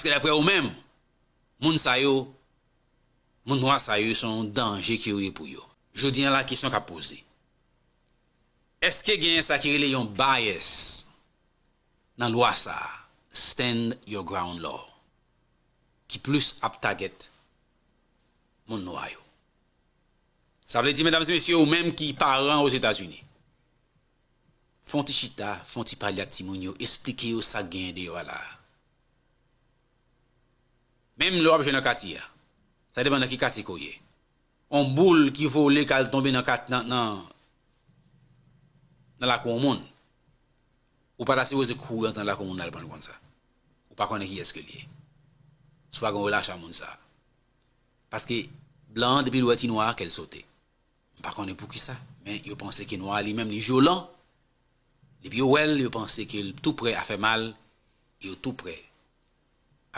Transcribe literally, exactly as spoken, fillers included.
Paske daprè ou menm, moun sa yo, moun nwa sa yo, se yon danje ke yo ye pou yo. Jodi a la, kesyon k ap poze, èske genyen sa ki rele yon bias nan lwa sa a, Stand Your Ground Law, ki plis ap target moun nwa yo? Sa vle di, medam e mesye, ou menm ki paran Ozetazini, fè yon ti chita, fè yon ti pale ak timoun yo, esplike yo sa k genyen deyò a la a. Menm lè w ap jwe nan katye a, sa depann nan ki katye ke w ye. Yon boul ki vole k al tonbe nan kat, nan, nan, nan lakou yon moun, ou pa ta sipoze kouri antre nan lakou moun nan al pran l konsa. Ou pa konnen kiyès ke l ye. Si w pa gen yon relasyon ak moun sa a. Paske blan an, depi l wè ti nwa a, kè l sote. M pa konnen poukisa, men yo panse ke nwa a li menm li vyolan. Depi yo wè l, yo panse ke l tou prè a fè mal, e yo tou prè